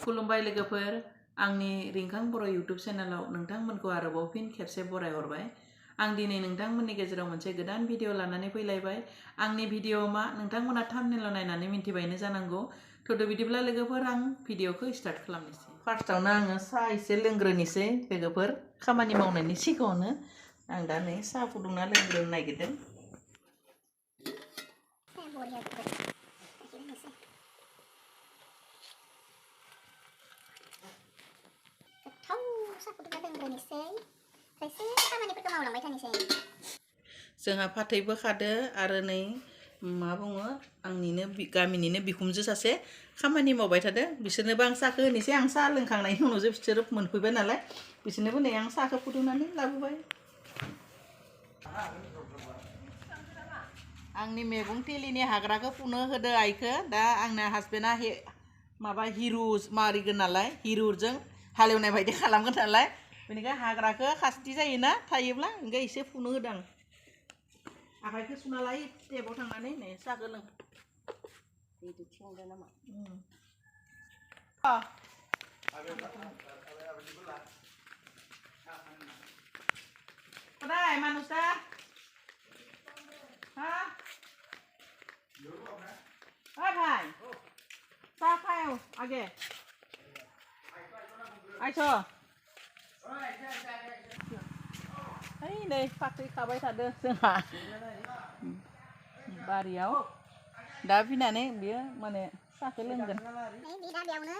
खुलुमबाय लोगोफोर आंनि रिंखां बर' इउट्यूब चेनेलाव नोंथांमोनखौ आरोबाव फिन खेबसे बरायहरबाय आं दिनै नोंथांमोननि गेजेराव मोनसे गोदान भिडिअ लानानै फैलायबाय आंनि भिडिअ मा नोंथांमोना थाम्बनेलाव नायनानै मिन्थिबायनो जानांगौ थ'द बिदिब्ला लोगोफोर आं भिडिअखौ स्टार्ट खालामनोसै फार्स्टआवनो आङो साहा एसे लोंग्रोनोसै लोगोफोर खामानि मावनायनि सिगाङावनो आं दा नै साहा फुदुंना लोंग्रोनो नागिरदों जोंहा फाथैबो खादो आरो नै मा बुङो आंनिनो गामिनिनो बिखुमजो सासे खामानि मावबाय थादो बिसोरनोबो आं साहाखौ होनोसै आं साहा लोंखांनायनि उनावसो बिसोरो मोनफैबाय नालाय बिसोरनोबो नै आं साहाखौ फुदुंनानै लाबोबाय आंनि मैगं थेलिनि हाग्राखौ फुनो होदो आइखौ दा आंना हासबेन्डआ माबा हिरु मारिगोन नालाय हिरुजों हालेवनाय बायदि खालामगोन नालाय बेनिखाय हाग्राखौ खास्ति जायोना थायोब्ला ओंखाय एसे फुनो होदां आखाइखौ सुना लायो टेपआव थांनानै नै साहाखौ लों कदाय मानुसा हा ओइ भाई साहा खायो आगे आइस ओइ नै फाख्रि खाबाय थादो जोंहा बारियाव दा फैनानै बियो माने साहाखौ लोंगोन बेयावनो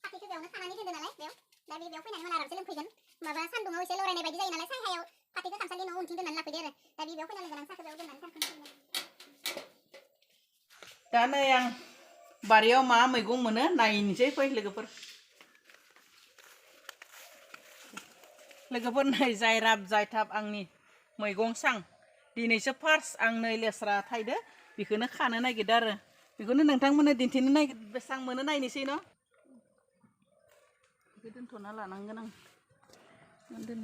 फाख्रिखौ बेयावनो खानानै दोनदो नालाय बेयाव दा बेयाव फैनानै माने आरामसे लोंफैगोन माबा सान्दुङाव एसे लरायनाय बायदि जायो नालाय साहायाव फाख्रिखौ खामसालि न'आव उनथिं दोननानै लाफैदो आरो दा बेयाव फैना लोंगोन आं साहाखौ बेयाव दोननानै दा नै आं बारियाव मा मैगं मोनो नायनोसै फै लोगोफोर नै जायराब जायथाब आंनि मैगं सां दिनैसो फार्स्ट आं नै लेस्रा थायदो बेखौनो खानो नागिरदो आरो बेखौनो नोंथांमोननो दिन्थिनो नागिर बेसेबां मोनो नायनोसै न' बेखौ दोनथ'ना लानांगोन आं दोन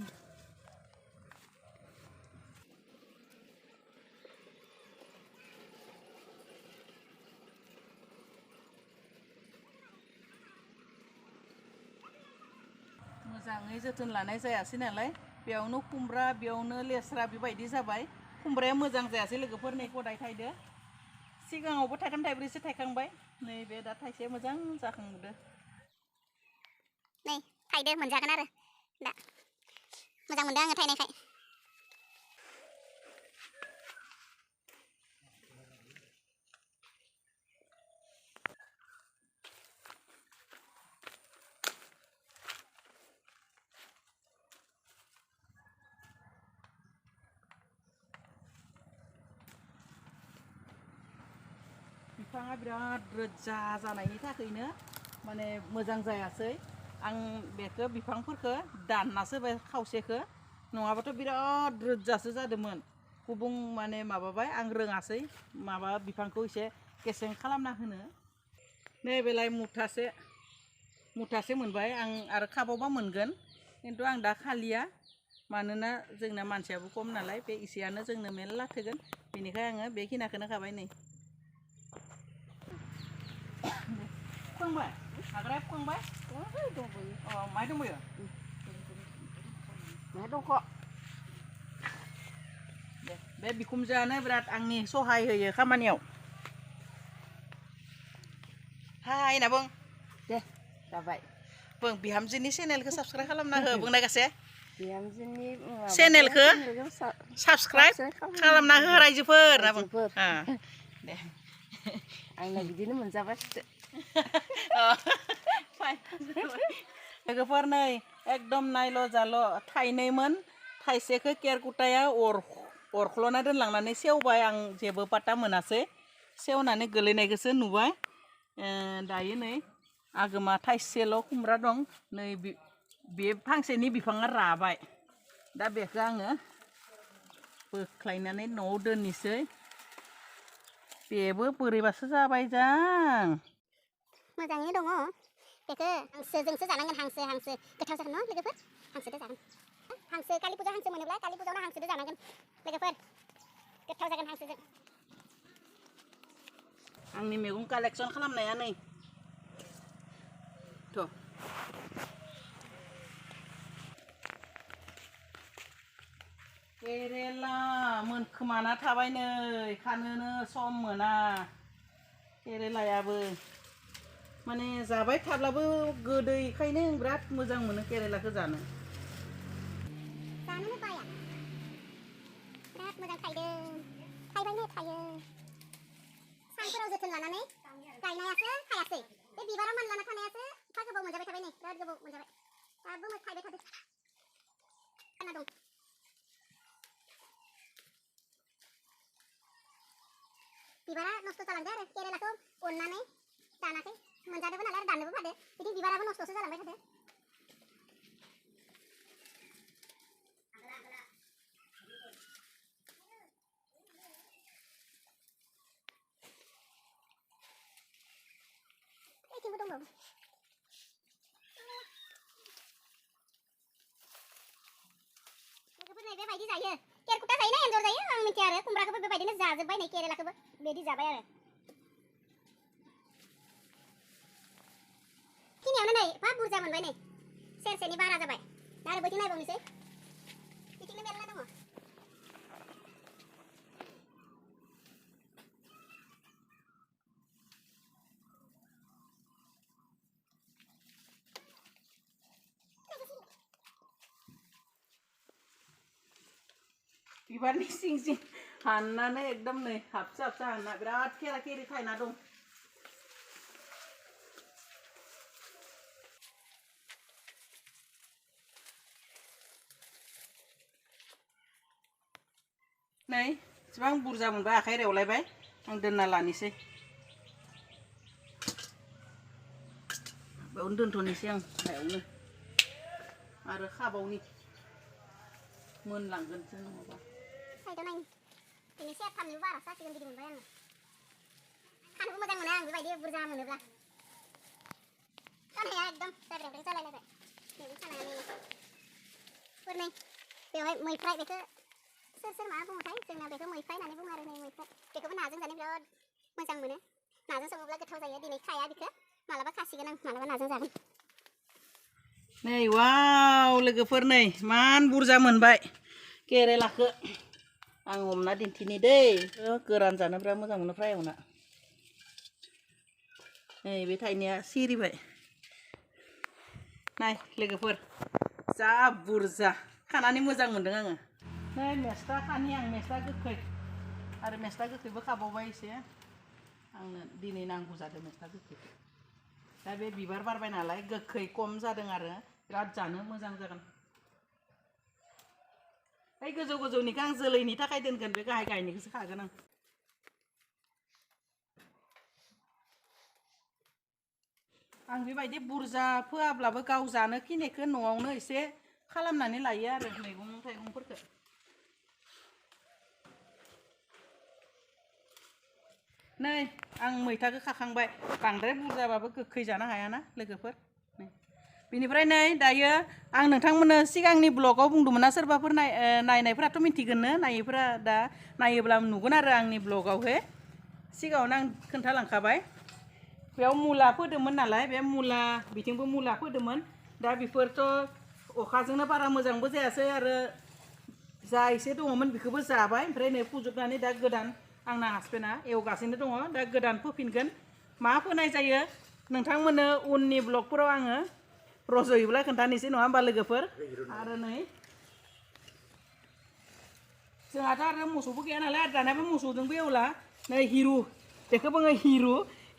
मोजाङै जोथोन लानाय जायासै नालाय बेयावनो खुमब्रा बेयावनो लेस्रा बेबायदि जाबाय खुमब्राया मोजां जायासै लोगोफोर नै गदाय थायदो सिगाङावबो थाइथाम थाइब्रैसो थायखांबाय नैबे दा थाइसे मोजां जाखांदो नै थायदो मोनजागोन आरो दा मोजां मोनदों आङो थायनायखाय बिफाङा बिराद रोजा जानायनि थाखायनो माने मोजां जायासै आं बेखौ बिफांफोरखौ दाननासो बे खावसेखौ नङाबाथ' बिराद रोजासो जादोंमोन गुबुं माने माबाबाय आं रोङासै माबा बिफांखौ एसे गेसें खालामना होनो नैबेलाय मुथासे मोनबाय आं आरो खाबावबा मोनगोन खिन्थु आं दा खालिया मानोना जोंना मानसियाबो खम नालाय बे एसेयानो जोंनो मेरला थोगोन बेनिखाय आङो बेखिनिखौनो खाबाय नै फोंबाय हाग्राया फोंबाय दंबोयो अ माहाय दंबोयो माहाय दंख' दे बे बिखुमजोआनो बिराद आंनि सहाय होयो खामानियाव हाय होनना बुं दे जाबाय बुं बिहामजोनि चेनेलखौ साबसक्राइब खालामना हो बुंनायगासे बिहामजोनि चेनेलखौ साबसक्राइब खालामना हो रायजोफोर होनना बुं दे आंना बिदिनो मोनजाबाय लोगोफोर नै एकदम नायल' जाल' थाइनैमोन थाइसेखौ केरकुटाया अरख्ल'ना दोनलांनानै सेवबाय आं जेबो पात्ता मोनासै सेवनानै गोलैनायखौसो नुबाय दायो नै आगोमा थाइसेल' खुमब्रा दं नै बे फांसेनि बिफाङा राबाय दा बेखौ आङो बोख्लायनानै न'आव दोननोसै बेबो बोरैबासो जाबाय जां मोजाङैनो दङ बेखौ हांसोजोंसो जानांगोन हांसो गोथाव जागोन न लोगोफोर हांसोजों जागोन हांसो कालि फुजा हांसो मोनोब्ला कालि फुजायावनो हांसोजों जानांगोन लोगोफोर गोथाव जागोन हांसोजों आंनि मैगं कालेक्सन खालामनाया नै थ' केरेला मोनखोमाना थाबाय नै खानोनो सम मोना केरेलायाबो माने जाबाय थाब्लाबो गोदैखायनो बिराद मोजां मोनो केरेलाखौ जानो जानोनो बाया बिराद मोजां थायदों थायबायनो थायो सानफोराव जोथोन लानानै गायनायासो थायासै बे बिबारा मानलाना थानायासो एफा गोबाव मोनजाबाय थाबाय नै बिराद गोबाव मोनजाबाय दाबो थायबाय थादों खाना दं बिबारा नस्थ' जालांदो आरो केरेलाखौ अननानै दानाखै मोनजादोंबो नालाय आरो दाननोबो फादो बिदि बिबाराबो नस्थ'सो जालांबाय थादो ऐथिंबो दंबावो लोगोफोर नै बेबायदि जायो केरकुटा जायोना एन्जर जायो आं मिथिया आरो खुमब्राखौबो बेबायदिनो जाजोब्बाय नै केरेलाखौबो बेदि जाबाय आरो खिनियावनो नै एफा बुरजा मोनबाय नै सेरसेनि बारा जाबाय दा आरो बैथिं नायबावनोसै बिथिंनो मेरला दङ बिबारनि सिं सिं हाननानै एकदम नै हाबसा हाबसा हानना बिराद केरा केरि थायना दं नै एसेबां बुरजा मोनबाय आखाइ रेवलायबाय आं दोनना लानोसै बेयावनो दोनथ'नोसै आं हायावनो आरो खाबावनि मोनलांगोनसो नङाबा साइडआव नायनि दिनै सेरथामनिबो बारासो जासिगोन बिदि मोनबाय आङो खानोबो मोजां मोनो आं बेबायदि बुरजा मोनोब्ला खानाया एकदम दाब्रें जालायलायबाय मैगं खानायानो फोरनै बेवहाय मैफ्राय बेखौ सोर मा बुङोथाय जोंना बेखौ मैफ्राय होननानै बुङो आरो नै मैफ्राय बेखौबो नाजों जानो बिराद मोजां मोनो नाजों सङोब्ला गोथाव जायो दिनै खाया बेखौ मालाबा खासिगोन आं मालाबा नाजों जागोन नै वाव लोगोफोर नै मान बुरजा मोनबाय केरेलाखौ आं हमना दिन्थिनि दै गोरान जानो बिराद मोजां मोनो फ्राय एवना नै बे थाइनाया सिरिबाय नाय लोगोफोर जा बुरजा खानानै मोजां मोनदों आङो नै मेस्था खानि आं मेस्था गोखै आरो मेस्था गोखैबो खाबावबाय एसे आंनो दिनै नांगौ जादों मेस्था गोखै दा बे बिबार बारबाय नालाय गोखै खम जादों आरो बिराद जानो मोजां जागोन बै गोजौ गोजौनिखौ आं जोलैनि थाखाय दोनगोन बे गाहाय गाहायनिखौसो खागोन आं बेबायदि बुरजा फोआब्लाबो गाव जानो खिनिखौ न'आवनो एसे खालामनानै लायो आरो मैगं थाइगंफोरखौ नै आं मैथाखौ खाखांबाय बांद्राय बुरजाबाबो गोखै जानो हायाना लोगोफोर बेनिफ्राय नै दायो आं नोंथांमोननो सिगांनि ब्लगाव बुंदोंमोन ना सोरबाफोर नायनायफोराथ' मिथिगोननो नायैफोरा दा नायोब्ला नुगोन आरो आंनि ब्लगावहाय सिगाङावनो आं खोन्थालांखाबाय बेयाव मुला फोदोंमोन नालाय बे मुला बिथिंबो मुला फोदोंमोन दा बेफोरथ' अखाजोंनो बारा मोजांबो जायासै आरो जा एसे दङमोन बेखौबो जाबाय ओमफ्राय नै फोजोबनानै दा गोदान आंना हासबेन्डआ एवगासिनो दङ दा गोदान फोफिनगोन मा फोनाय जायो नोंथांमोननो उननि ब्लगफोराव आङो रज'योब्ला खोन्थानोसै नङा होमबा लोगोफोर आरो नै जोंहाथ' आरो मोसौबो गैया नालाय आरो दानियाबो मोसौजोंबो एवला नै हिरु बेखौ बुङो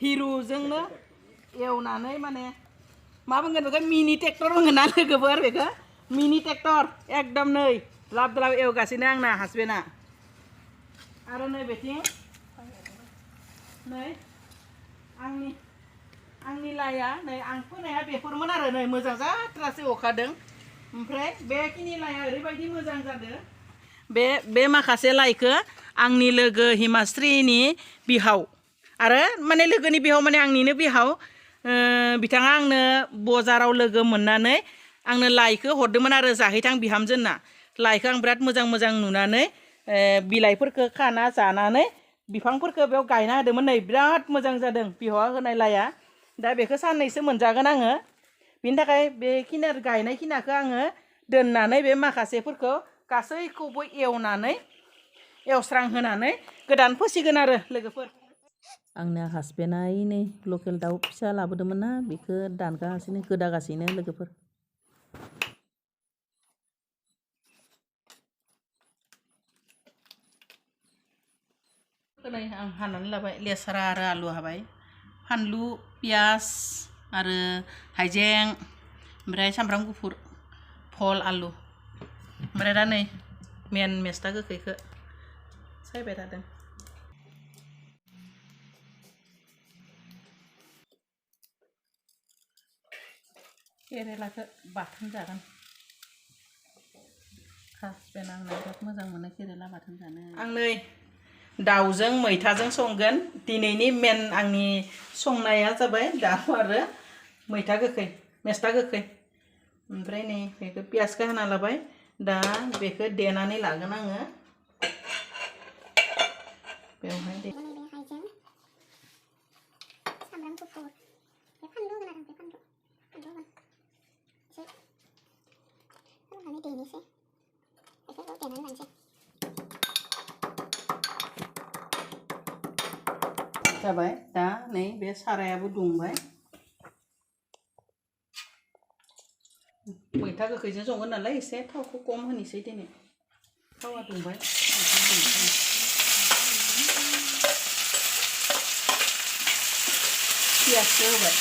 हिरुजोंनो एवनानै माने मा बुंगोन बेखौ मिनि ट्रेक्टर बुंगोन ना लोगोफोर बेखौ मिनि ट्रेक्टर एकदम नै लाब लाब एवगासिनो आंना हासबेन्डआ आरो नै बेथिं नै आंनि लाइया नै आं फोनाया बेफोरमोन आरो नै मोजां जाथ्रासो अखादों ओमफ्राय बेखिनि लाइया ओरैबायदि मोजां जादों बे माखासे लाइखौ आंनि लोगो हिमास्रिनि बिहाव आरो माने लोगोनि बिहाव माने आंनिनो बिहाव बिथाङा आंनो बाजाराव लोगो मोननानै आंनो लाइखौ हरदोंमोन आरो जाहैथां बिहामजोना लाइखौ आं बिराद मोजां नुनानै बिलाइफोरखौ खाना जानानै बिफांफोरखौ बेयाव गायना होदोंमोन नै बिराद मोजां जादों बिहावा होनाय लाइया दा बेखौ साननैसो मोनजागोन आङो बिनि थाखाय बेखिनि गायनाय खिनिखौ आङो दोननानै बे माखासेफोरखौ गासैखौबो एवनानै एवस्रांहोनानै गोदान फोसिगोन आरो लोगोफोर आंना हासबेन्डआ नै लकेल दाउ फिसा लाबोदोंमोन ना बेखौ दानगासिनो गोदागासिनो लोगोफोर आं हानानै लाबाय लेस्रा आरो आलु हाबाय फानलु पियास आरो हाइजें ओमफ्राय सामब्राम गुफुर भल आलु ओमफ्राय दा नै मेन मेस्था गोखैखौ सायबाय थादों केरेलाखौ बाथोन जागोन हासबेन्ड आंना बिराद मोजां मोनो केरेला बाथोन जानो आं नै दाउजों मैथाजों संगोन दिनैनि मेन आंनि संनाया जाबाय दाउ आरो मैथा गोखै मेस्था गोखै ओमफ्राय नै बेखौ पियासखौ हाना लाबाय दा बेखौ देनानै लागोन आङो बेवहाय सामब्राम गुफुर बे फानलु होगोन आरो बे फानलु होगोन एसे होनानै देनोसै बेखौ देनानै लानोसै जाबाय दा नै बे सारायाबो दुंबाय मैथा गोखैजों संगोन नालाय एसे थावखौ खम होनोसै दिनै थावा दुंबाय पियासखौ होबाय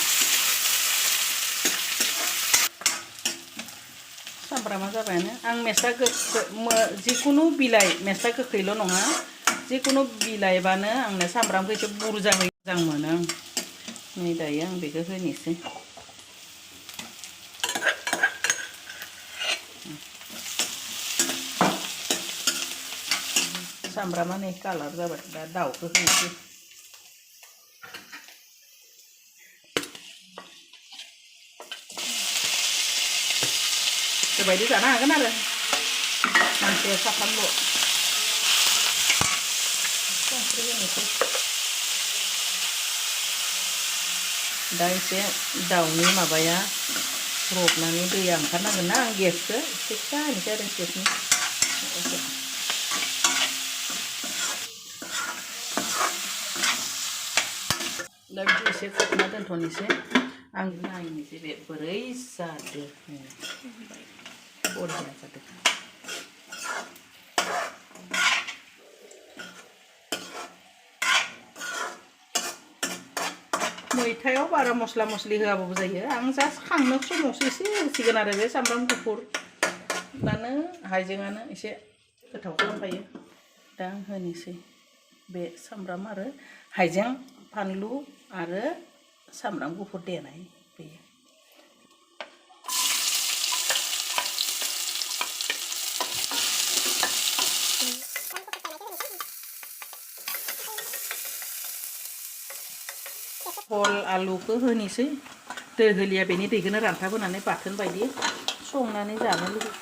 सामब्रामा जाबायानो आं मेस्था जिखुनु बिलाइ मेस्था गोखैल' नङा जिखुनु बिलाइबानो आंनो सामब्रामखौ एसे बुरजा मोजां मोनो आं नै दायो आं बेखौ होनोसै सामब्रामा नै कालार जाबाय दा दाउखौ होनोसै बेबायदि जानो हागोन आरो मानसिया साथामल' संख्रि होनोसै दा एसे दाउनि माबाया रबनानै दैया ओंखारनांगोन ना आं गेसखौ एसे फिसा होनोसै आरो गेसनि दा बिदि एसे खोबना दोनथ'नोसै आं नायनोसै बे बोरै जादों बरिया जादों मैथायाव बारा मस्ला मस्लि होआबाबो जायो आं जास्ट खांनो समावसो एसे होसिगोन आरो बे सामब्राम गुफुरानो हाइजेंआनो एसे गोथाव खालामखायो दा आं होनोसै बे सामब्राम आरो हाइजें फानलु आरो सामब्राम गुफुर देनाय बेयो भल आलुखौ होनोसै दै होलिया बेनि दैखौनो रानथाब होनानै बाथोन बायदि संनानै जानो लुबैयो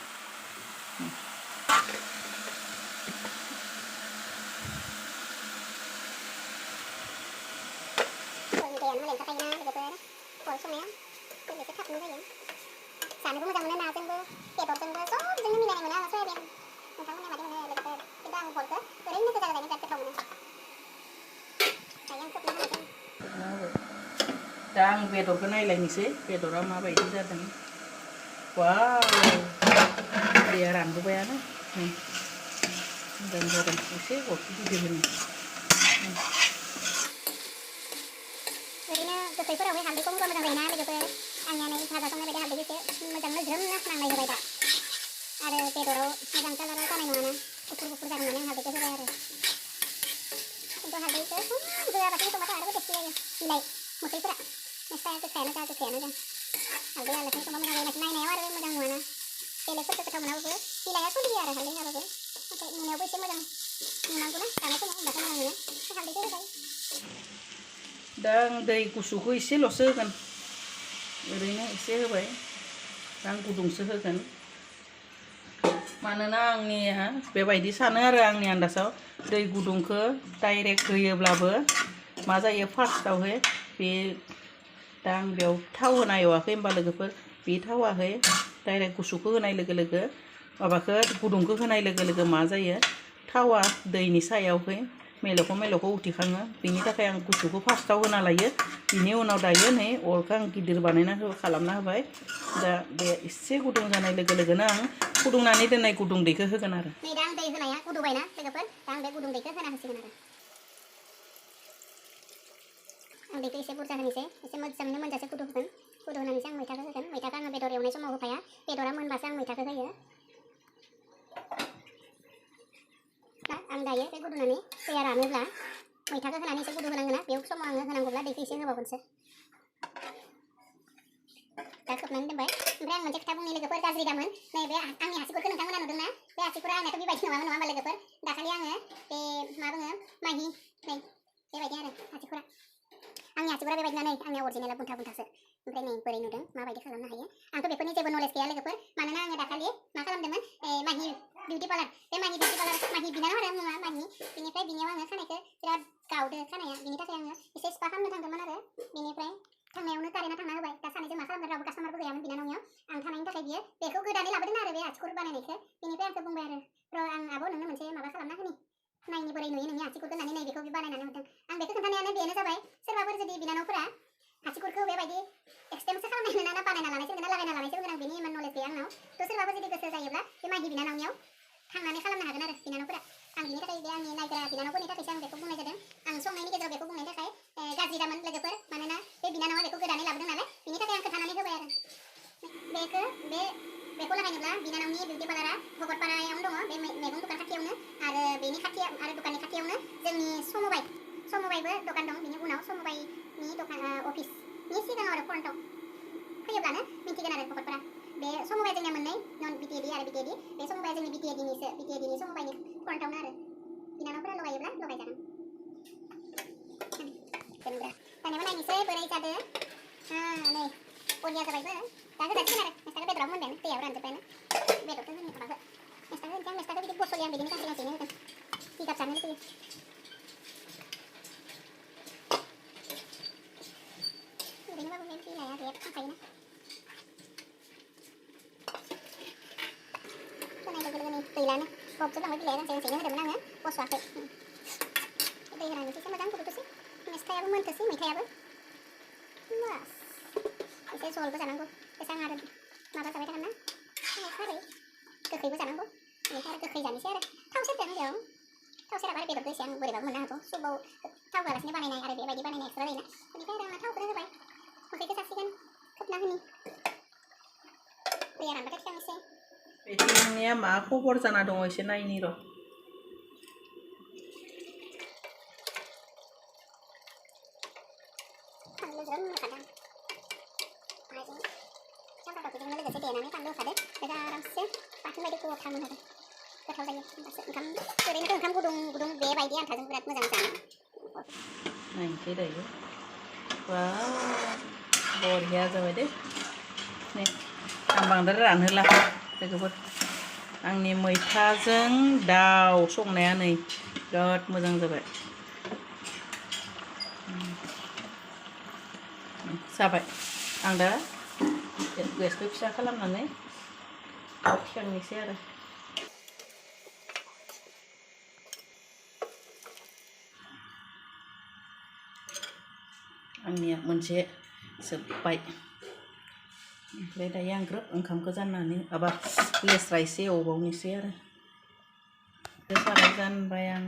जानोबो मोजां मोनो नाजोंबो बेदरजोंबो सबजोंनो मिलायनाय मोनो आङो सयाबिन नोंथांमोननिया बादि मोनो लोगोफोर खिन्थु आं भलखौ ओरैनो गोजा गोजायैनो बिराद गोथाव मोनो दायो आं खोबना होनोसै दा आं बेदरखौ नायलायनोसै बेदरा माबायदि जादों वाव दैया रानबोबायानो मोजां जादों एसे अरखौ गिदिर होनो ओरैनो गोखैफोरावहाय हालदैखौ होबा मोजां जायोना लोगोफोर आंनिया नै भाजा संनाय बायदि हालदैखौ एसे मोजांनो ज्रोमनो नांनाय होबाय दा आरो बेदराव मोजां कालारा जानाय नङाना गुफुर गुफुर जागोन माने आं हालदैखौ होबाय आरो खिन्थु हालदैखौ होआबाथाय संबाथाय आरोबो टेस्टि जायो बिलाइ मोखैफोरा मेस्टाया गोखायानो जा गोखैयानो जा हालदै आलासिनो संबा मोजां जायो नायनायाव आरो मोजां नुवाना बेलेगफोरखौ गोथाव मोनाबाबो बिलाइआ सोलियो आरो हालदै होआबाबो नाथाय नुनायावबो एसे मोजां नुनांगौना जानाय समाव होमबासो मोजां नुयो हालदैखौ होबाय दा आं दै गुसुखौ एसेल'सो होगोन ओरैनो एसे होबाय आं गुदुंसो होगोन मानोना आंनिया बेबायदि सानो आरो आंनि आन्दाजाव दै गुदुंखौ डाइरेक्ट होयोब्लाबो मा जायो फार्स्टआवहाय बे दा आं बेयाव थाव होना एवाखै होमबा लोगोफोर बे थावाखै डाइरेक्ट गुसुखौ होनाय लोगो लोगो माबाखौ गुदुंखौ होनाय लोगो लोगो मा जायो थावा दैनि सायावहै मेलौखौ उथिखाङो बेनि थाखाय आं गुसुखौ फार्स्टआव होना लायो बिनि उनाव दायो नै अरखौ आं गिदिर बानायना खालामना होबाय दा बे एसे गुदुं जानाय लोगो लोगोनो आं फुदुंनानै दोननाय गुदुं दैखौ होगोन आरो नै दा आं दै होनाया गोदौबायना लोगोफोर दा आं बे गुदुं दैखौ होना होसिगोन आरो आं दैखौ एसे बुरजा होनोसै एसे मोजाङैनो मोनजासे गोदौ होनानैसो आं मैथाखौ होगोन मैथाखौ आङो बेदर एवनाय समाव होफाया बेदरा मोनबासो आं मैथाखौ होयो दा आं दायो बे गोदौनानै दैया रानोब्ला मैथाखौ होनानै एसे गोदौ होनांगोन ना बेयाव समाव आङो होनांगौब्ला दैखौ एसे होबावगोनसो दा खोबनानै दोनबाय ओमफ्राय आं मोनसे खोथा बुंनि लोगोफोर गाज्रि दामोन नैबे आंनि हासिबफोरखौ नोंथांमोना नुदोंना बे हासिबफोरा आंनाथ' बेबायदि नङामोन नङा होमबा लोगोफोर दाखालि आङो बे मा बुङो माहि नै बेबायदि आरो हासिबफोरा आंनि हासिबफोरा बेबायदिना नै आंनिया अरिजिनेला बुन्था बुन्थासो ओमफ्राय नै बोरै नुदों माबायदि खालामनो हायो आंथ' बेफोरनि जेबो नलेज गैया लोगोफोर मानोना आङो दाखालि मा खालामदोंमोन माहि बिउटि पार्लार बे माहि बिउटि पार्लार माहि बिनानाव आरो मुङा माहि बिनिफ्राय बिनियाव आङो खानायखौ बिराद गावदो खानाया बिनि थाखाय आङो एसे स्पा खालामनो थांदोंमोन आरो बिनिफ्राय थांनायावनो कारेन्टआ थांना होबाय दा सानैजों मा खालामगोन रावबो कास्टमारबो गैयामोन बिनानावनियाव आं थानायनि थाखाय बियो बेखौ गोदानै लाबोदों आरो बे आथिखुर बानायनायखौ बिनिफ्राय आंखौ बुंबाय आरो र' आं आब' नोंनो मोनसे माबा खालामना होनि नायनि बोरै नुयो नोंनि आथिखुर होननानै नै बेखौ बानायनानै हरदों आं बेखौ खोन्थानायानो बेनो जाबाय सोरबाफोर जुदि बिनानावफोरा हासिखुरखौ बेबायदि एक्सटेमसो खालामनाय ना बानायना लानायसो ना लागायना लानायसो होगोन आं बेनि इमान नलेज गैया आंनाव थ' सोरबाफोर जुदि गोसो जायोब्ला बे माहि बिनानावनियाव थांनानै खालामनो हागोन आरो बिनानावफोरा आं बिनि थाखाय बे आंनि नायग्रा बिनानावफोरनि थाखायसो आं बेखौ बुंनाय जादों आं संनायनि गेजेराव बेखौ बुंनायनि थाखाय गाज्रि दामोन लोगोफोर मानोना बे बिनानावा बेखौ गोदानै लाबोदों नालाय बिनि थाखाय आं खोन्थानानै होबाय आरो बेखौ लागायनोब्ला बिनानावनि बिउटि पार्लारा भगतपारायावनो दङ बे मैगं दखान खाथियावनो आरो बेनि खाथिया आरो दखाननि खाथियावनो जोंनि समबायबो दखान दं बिनि उनाव समबायनि दखान अफिसनि सिगाङाव आरो फ्रन्टआव फैयोब्लानो मिन्थिगोन आरो भगतपारा बे समबाया जोंनिया मोननै नन बिटिएडि आरो बिटिएडि बे समबाया जोंनि बिटिएडिनि समबायनि फ्रन्टआवनो आरो बिनानावफोरा लगायोब्ला लगायजागोन दोनग्रा दानिया नायनोसै बोरै जादों नै बरिया जाबायबो दा होजासिगोन आरो मेस्टाखौ बेदराव मोनबायानो दैयाव रानजोब्बायानो बेदरखौ होनो माबाखौ मेस्टाखौ होनोसै आं मेस्टाखौ बिदि बस'लि आं बिदिनो लासै लासैनो होगोन जिगाब जानो लुगैयो ओरैनोबाबो बे बिलाइआ गैया थांखायोना होनाय लोगो लोगो नै गैलानो गबजोबलांबाय बिलाइआ गांसे गांसेनो होदोंमोन आङो बस'आखै दै होनानैसो एसे मोजां गोदौथोसै मेस्टायाबो मोनथोसै मैथायाबो बास एसे जलबो जानांगौ एसां आरो माबा जाबाय थागोन ना खारै गोखैबो जानांगौ बेनिफ्राय आरो गोखै जानोसै आरो थाव सेरदों बेयाव थाव सेराबा आरो बेदरखौ एसे आं बोरैबाबो मोननो हागौ सुबाव थाव होआलासिनो बानायनाय आरो बेबायदि बानायनाय एक्सट्रा जायोना बेनिफ्राय आरो आं थावखौनो होबाय मोखैखौ जासिगोन खोबना होनि दैया रानबाथाय थिखांनोसै बेथिंनिया मा खबर जाना दङ एसे नायनि र' फानलु ज्रोम होखादों माजों सामब्राम गुफुरजोंनो लोगोसे देनानै फानलु होखादों बेखौ आरामसे बाथोन बायदि गथा मोनहोदों गोथाव जायो होमबासो ओरैनोथ' ओंखाम गुदुं गुदुं बेबायदि आन्थाजों बिराद मोजां जानो नायनोसै दायो बा बरिया जाबाय दे नै आं बांद्राय रानहोला लोगोफोर आंनि मैथाजों दाउ संनाया नै बिराद मोजां जाबाय जाबाय आं दा गेसखौ फिसा खालामनानै थिखांनोसै आरो आंनिया मोनसे जोब्बाय ओमफ्राय दायो आं ग्रोब ओंखामखौ जाननानै माबा लेस्रा एसे एवबावनोसै आरो साराय जानबाय आं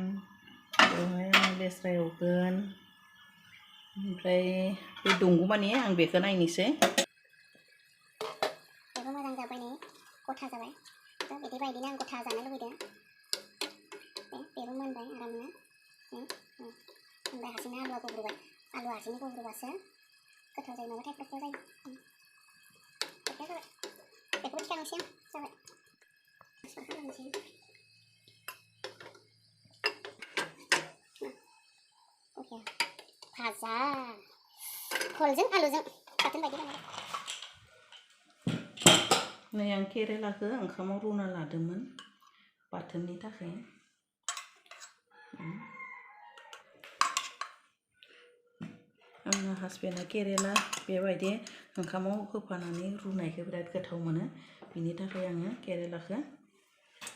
बेवहाय आं लेस्रा एवगोन ओमफ्राय बे दुंगौमानि आं बेखौ नायनोसै बेबो मोजां जाबाय नै गथा जाबाय दा बिदिबायदिनो आं गथा जानो लुबैदों बेबो मोनबाय आरामनो मोनबाय हारसिंनो आलुआ गब्रुबाय आलुआ हारसिंनो गब्रुबासो गोथाव जायो नङाबा थाइख्रा जायो जाबाय बेखौबो थिखांनोसै आं जाबाय खालामनोसै अके भाजा भलजों आलुजों बाथोन बायदि बानायबाय नै आं केरेलाखौ ओंखामाव रुना लादोंमोन बाथोननि थाखाय आंना हासबेन्डआ केरेला बेबायदि ओंखामाव होफानानै रुनायखौ बिराद गोथाव मोनो बिनि थाखाय आङो केरेलाखौ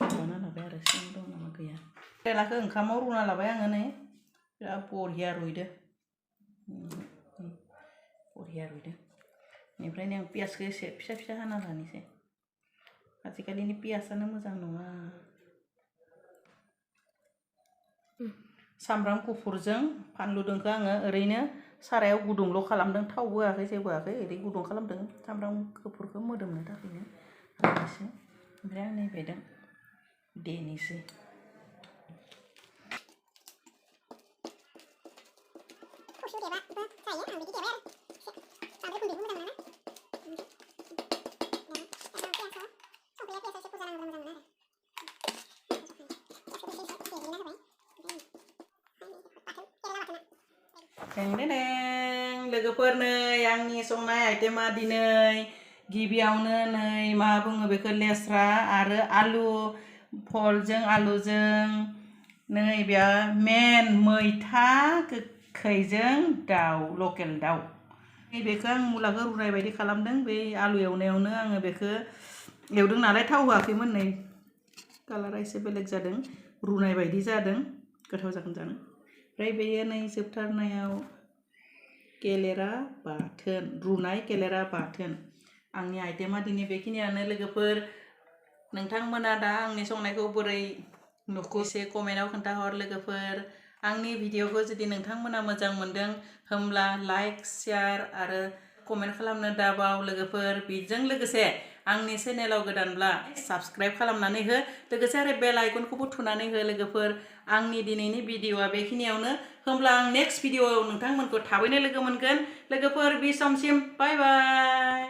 माबाना लाबाय आरो सिङाव दं नामा गैया केरेलाखौ ओंखामाव रुना लाबाय आङो नै बिराद बरिया रुइदो बरिया रुइदो बेनिफ्रायनो आं पियासखौ एसे फिसा फिसा हाना लानोसै आजिखालिनि पियासानो मोजां नङा सामब्राम गुफुरजों फानलुदोंखौ आङो ओरैनो सारायाव गुदुंल' खालामदों थावबो होआखै जेबो होआखै ओरै गुदुं खालामदों सामब्राम गुफुरखौ मोदोमनो थाखायनो होनोसै ओमफ्राय आं नैबेदों देनोसै लोगोफोर नै आंनि संनाय आइटेमा दिनै गिबियावनो नै मा बुङो बेखौ लेस्रा आरो आलु फलजों आलुजों नै बे मेन मैथा गोखैजों दाउ लकेल दाउ बेखौ आं मुलाखौ रुनाय बायदि खालामदों बे आलु एवनायावनो आङो बेखौ एवदों नालाय थाव होआखैमोन नै कालारा एसे बेलेग जादों रुनाय बायदि जादों गोथाव जागोन जानो ओमफ्राय बेयो नै जोबथारनायाव केलेरा बाथोन रुनाय केलेरा बाथोन आंनि आइटेमा दिनै बेखिनियानो लोगोफोर नोंथांमोना दा आंनि संनायखौ बोरै नुखो एसे कमेन्टआव खोन्थाहर लोगोफोर आंनि भिडिअखौ जुदि नोंथांमोना मोजां मोनदों होमब्ला लाइक शेयार आरो कमेन्ट खालामनो दाबाव लोगोफोर बेजों लोगोसे आंनि चेनेलाव गोदानब्ला साबस्क्राइब खालामनानै हो लोगोसे आरो बेल आइकनखौबो थुनानै हो लोगोफोर आंनि दिनैनि भिडिअआ बेखिनियावनो होमब्ला आं नेक्स्ट भिडिअआव नोंथांमोनखौ थाबैनो लोगो मोनगोन लोगोफोर बे समसिम बाय बाय